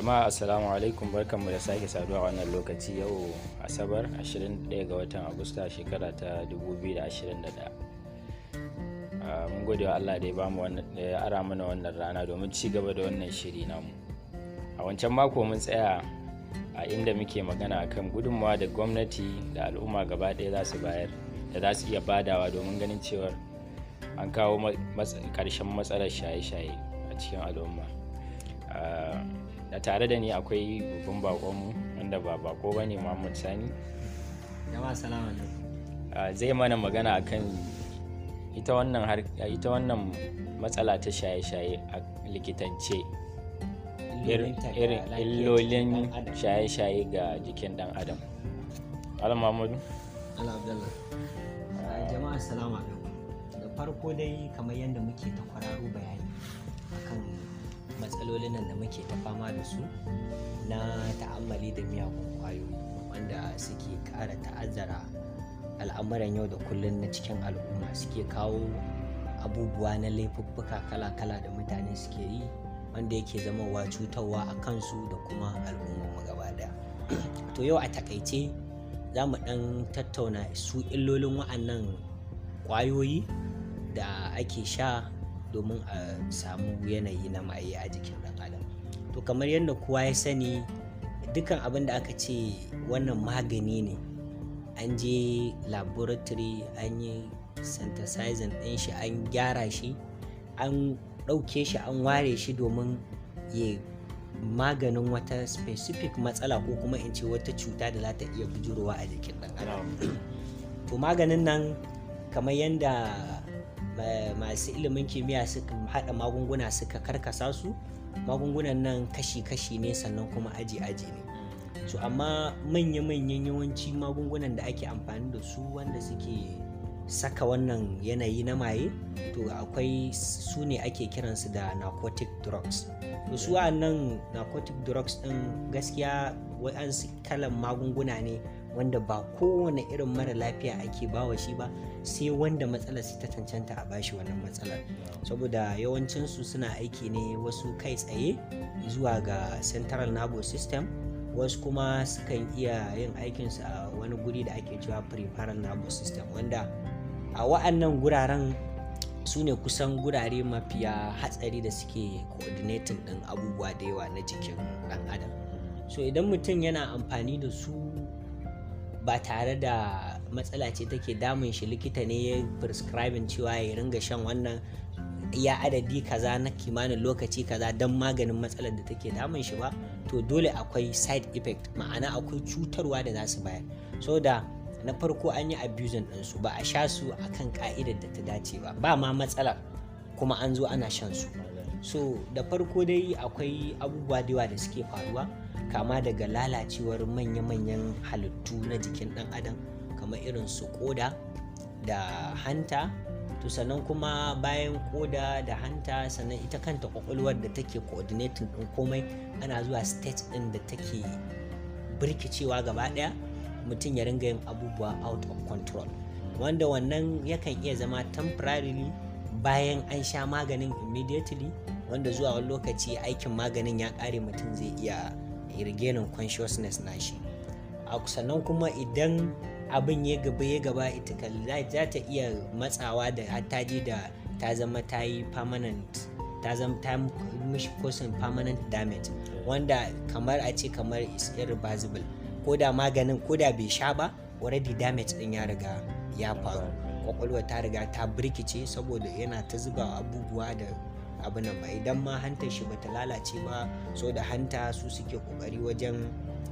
Jama'a, assalamu alaikum, barkanmu da sake saduwa a wannan lokaci. Yau Asabar, 21 ga watan Agusta, shekara ta 2021. Mun gode wa Allah da ya bamu wannan, da ya ara mana wannan rana domin ci gaba da wannan shiri namu. A wancan mako mun tsaya a inda muke magana akan gudunmawa da gwamnati da al'umma gaba ɗaya za su bayar, da za su iya badawa domin ganin cewar an kawo ƙarshen matsalar shaye-shaye a cikin al'umma. Da tare da ni akwai babban bakonmu, wanda ba bako ba ne, Muhammad Sani. Jama'a, salamu alaikum. Zai mana magana akan ita wannan matsala ta shaye-shaye a likitance, irin illolin shaye-shaye ga jikin dan adam. Malam Muhammadu. Allah Abdullah. Jama'a, salamu alaikum. Da farko dai, kamar yadda muke ta kwararo bayani akan matsalolin nan da muke ta fama da su na ta'ammali da miyagun kwayoyi, wanda suke ƙara ta'azzara al'amuran yau da kullum na cikin al'umma, suke kawo abubuwa na laifuffuka kala-kala da mutane suke yi, wanda yake zamowa cutarwa a kansu da kuma al'ummarmu gaba daya. To, yau a takaice za mu ɗan tattauna su illolin wa'annan ƙwayoyi da ake sha domin a samu yanayi na maye a jikin ɗan adam. To, kamar yadda kowa ya sani, dukkan abin da aka ce wannan magani ne, an je laboratory an yi synthesizing ɗin shi, an gyara shi, an ɗauke shi, an ware shi domin ya maganin wata specific matsala, ko kuma in ce wata cuta da za ta iya bujurowa a jikin ɗan adam. To, maganin nan, kamar yadda masu ilimin kimiyya suka haɗa magunguna suka karkasa su, magungunan nan kashi-kashi ne, sannan kuma aji-aji ne. So amma manya-manyan yawanci magungunan da ake amfani da su wanda suke saka wannan yanayi na maye, to akwai su ne ake kiransu da narcotic drugs. To, su nan narcotic drugs din gaskiya wa'ansu kalan magunguna ne wanda ba kowane irin mara lafiya ake bawa shi ba, sai wanda matsalar su ta cancanta a bashi wannan matsalar, saboda yawancinsu suna aiki ne wasu kai tsaye zuwa ga central nervous system, wasu kuma sukan iya yin aikinsu a wani guri da ake cewa peripheral nervous system, wanda a wa'annan guraren su ne kusan gurare mafiya hatsari da suke coordinating ɗin abubuwa da yawa na jikin ɗan adam. So idan mutum yana amfani da su ba tare da matsala ce take damun shi, likita ne ya prescribing cewa ya ringa shan wannan ya adadi kaza na kimanin lokaci kaza don maganin matsalar da take damun shi ba, to dole akwai side effect, ma'ana akwai cutarwa da za su bayar. So da na farko an yi abusing ɗinsu, ba a sha su akan ka'idar da ta dace ba, ba ma matsalar kuma an zo ana shan su. So da farko dai akwai abubuwa da yawa da suke faruwa, kama daga lalacewar manya-manyan halittu na jikin ɗan adam, kamar irin su koda da hanta. To, sannan kuma bayan koda da hanta, sannan ita kanta kwakwalwar da take coordinating ɗin komai, ana zuwa state ɗin da take birkicewa gaba ɗaya, mutum ya ringa yin abubuwa out of control, wanda wannan yakan iya zama temporarily bayan an sha maganin immediately, wanda zuwa wani lokaci aikin maganin ya ƙare, mutum zai iya regaining consciousness nashi. Sannan kuma idan abin ya gaba ya gaba, ita za ta iya matsawa da har ta je da ta zama ta yi permanent, ta zama ta mishi causing permanent damage, wanda kamar a ce kamar is irreversible. Ko da maganin, ko da bai sha ba, already damage din ya riga ya faru, kwakwalwa ta riga ta birkice, saboda yana ta zuba abubuwa da abu nan ba. Idan ma hantar shi bata lalace ba, so da hanta su suke kokari wajen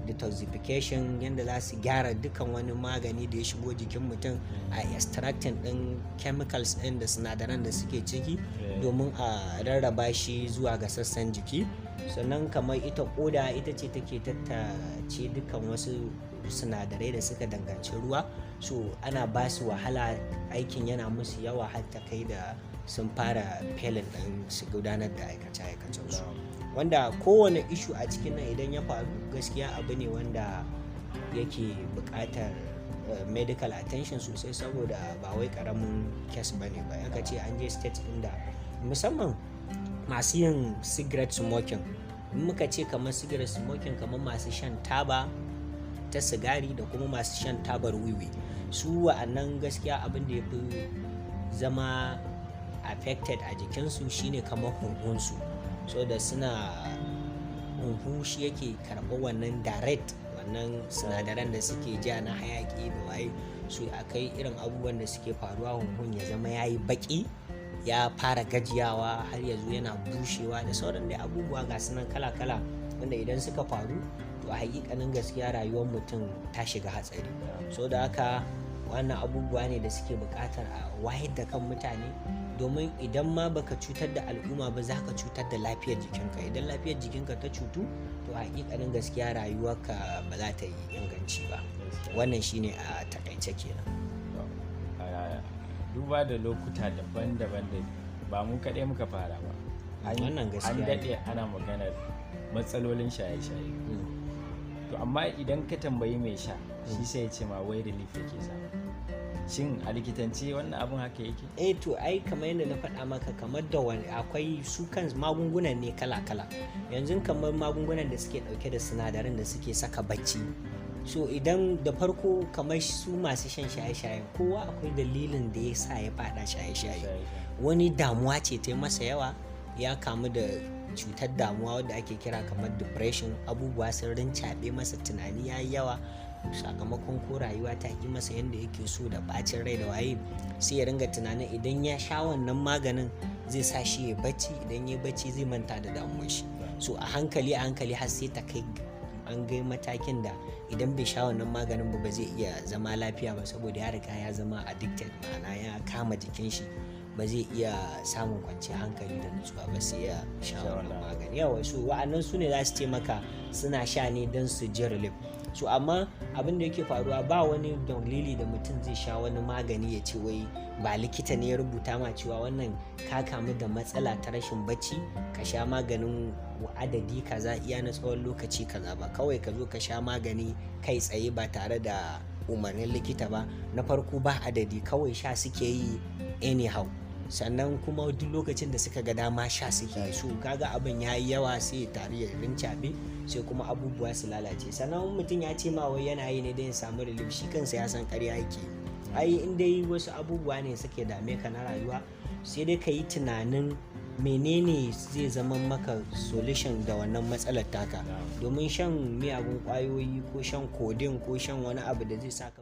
detoxification, yadda za su gyara dukkan wani magani da ya shigo jikin mutum, a extracting din chemicals din da sinadaran da suke ciki domin a rarraba shi zuwa ga sassan jiki. Sannan kamar ita koda, ita ce take tattace dukkan wasu sinadarai da suka danganci ruwa, so ana ba su wahala, aikin yana musu yawa, har ta kai da sun fara failing ɗin su gudanar da aikace-aikacensu. Wanda kowane issue a cikin nan idan ya faru, gaskiya abu ne wanda yake buƙatar medical attention sosai, saboda ba wai ƙaramin case ba ne ba. Aka ce an je state ɗin da musamman masu yin cigarette smoking. In muka ce kamar cigarette smoking, kamar masu shan taba ta sigari da kuma masu shan tabar wiwi, su wa'annan gaskiya abin da ya fi zama affected a jikinsu shine kamar hunhunsu. So da suna hunhu shi yake karɓar wannan direct wannan sinadaran da suke ja na hayaki da waye su, akai irin abubuwan da suke faruwa, hunhun ya zama ya yi baki, ya fara gajiyawa, har ya zo yana bushewa da sauran dai abubuwa ga sunan kala-kala, wanda idan suka faru to a hakikanin gaskiya rayuwar mutum ta shiga hatsari. So da haka wannan abubuwa ne da suke buƙatar a wayar da kan mutane, domin idan ma baka cutar da al'umma ba, za ka cutar da lafiyar jikinka. Idan lafiyar jikinka ta cutu, to a hakikanin gaskiya rayuwarka ba za ta yi inganci ba. Wannan shine a takaice kenan. Duba da lokuta daban-daban da ba mu kaɗai muka fara ba, Wannan gaskiya an ne. daɗe ana maganar matsalolin shaye-shaye. To amma idan ka tambayi mai sha, shi sai ya ce ma wai relief yake samu. Shin a likitance wannan abun haka yake? Eh, to ai kamar yadda na faɗa maka, kamar da wani akwai su kan magungunan ne kala-kala. Yanzu kamar magungunan da suke ɗauke da sinadaran da suke saka bacci, so idan da farko kamar su masu shan shaye-shaye, kowa akwai dalilin da ya sa ya faɗa shaye-shaye. Wani damuwa ce ta yi masa yawa, ya kamu da cutar damuwa wadda ake kira kamar depression, abubuwa sun rincaɓe masa, tunani ya yi yawa sakamakon ko rayuwa ta ƙi masa yadda yake so da bacin rai da waye, sai ya ringa tunanin idan ya sha wannan maganin zai sa shi ya bacci, idan ya bacci zai manta da damuwar shi. So a hankali a hankali har sai ta kai an kai matakin da idan bai sha wannan maganin ba, ba zai iya zama lafiya ba, saboda ya riga ya zama addicted, ma'ana ya kama jikin shi, ba zai iya samun kwanciyar hankali da nutsuwa ba sai ya sha wannan magani. Yawa, su wa'annan su ne za su ce maka suna sha ne don su ji relief. So amma abin da yake faruwa, ba wani dalili da mutum zai sha wani magani ya ce wai ba likita ne ya rubuta ma cewa wannan ka kamu da matsala ta rashin bacci, ka sha maganin adadi kaza iya na tsawon lokaci kaza ba. Kawai ka zo ka sha magani kai tsaye ba tare da umarnin likita ba, na farko ba adadi, kawai sha suke yi anyhow, sannan kuma duk lokacin da suka ga dama sha suke yi. So kaga abin ya yi yawa, sai ya taru ya rincaɓe, sai kuma abubuwa su lalace. Sannan mutum ya ce ma wai yana yi ne don ya samu relief, shi kansa ya san ƙarya yake. Ai in dai wasu abubuwa ne suke dame ka na rayuwa, sai dai ka yi tunanin menene zai zama maka solution da wannan matsalar taka, domin shan miyagun ƙwayoyi ko shan codeine ko shan wani abu da zai saka